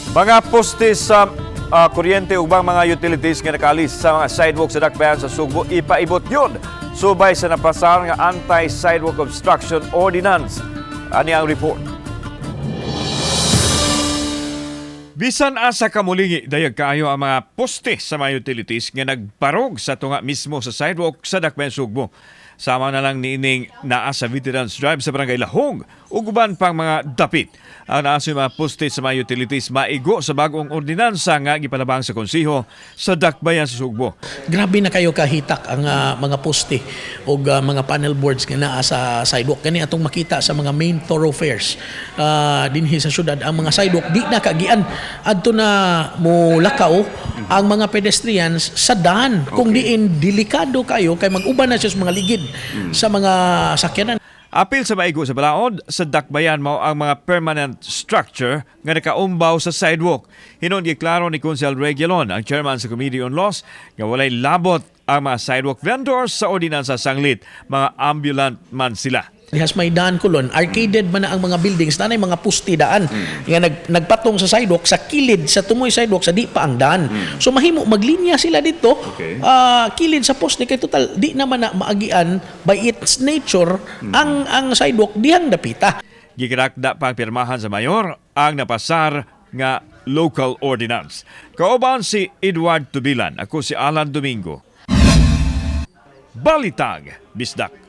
Mga poste sa kuryente ug ubang mga utilities nga nakaalis sa mga sidewalk sa Dakbayan sa Sugbo ipaibot yun subay sa napasar nga Anti-Sidewalk Obstruction Ordinance. Ani ang report. Bisan asa kamulingi, dayag kaayo ang mga poste sa mga utilities nga nagbarog sa tunga mismo sa sidewalk sa Dakbayan Sugbo. Sama na lang niining naa sa Veterans Drive sa Barangay Lahong ug uban pang mga dapit. Ang naa sa mga poste sa mga utilities maigo sa bagong ordinansa nga gipalabang sa konseho sa Dakbayan sa Sugbo. Grabe na kayo kahitak ang mga poste o mga panel boards nga naa sa sidewalk. Kani atong makita sa mga main thoroughfares dinhi sa syudad, ang mga sidewalk di na kagian. Adto na mo lakaw ang mga pedestrians sa daan. Kung diin delikado kayo kay mag-uban na siya sa mga ligid sa mga sakyanan. Apil sa maigo sa balaod, sa Dakbayan mao ang mga permanent structure nga nakaumbaw sa sidewalk. Hinon giklaro ni Konsehal Regulon, ang chairman sa Committee on Laws, nga walay labot ang mga sidewalk vendors sa ordinansa sanglit, mga ambulant man sila. Dihas may daan kulon, arcaded man na ang mga buildings, nanay mga pusti daan nga nagpatong sa sidewalk sa kilid sa tumoy sidewalk sa di pa ang daan. So mahimo maglinya sila dito kilid sa poste kay total di naman na maagian by its nature ang sidewalk dihang dapita. Gikirakda pa ang pirmahan sa mayor ang napasar nga local ordinance. Kauban si Edward Tubilan, ako si Alan Domingo. Balitag, Bisdak.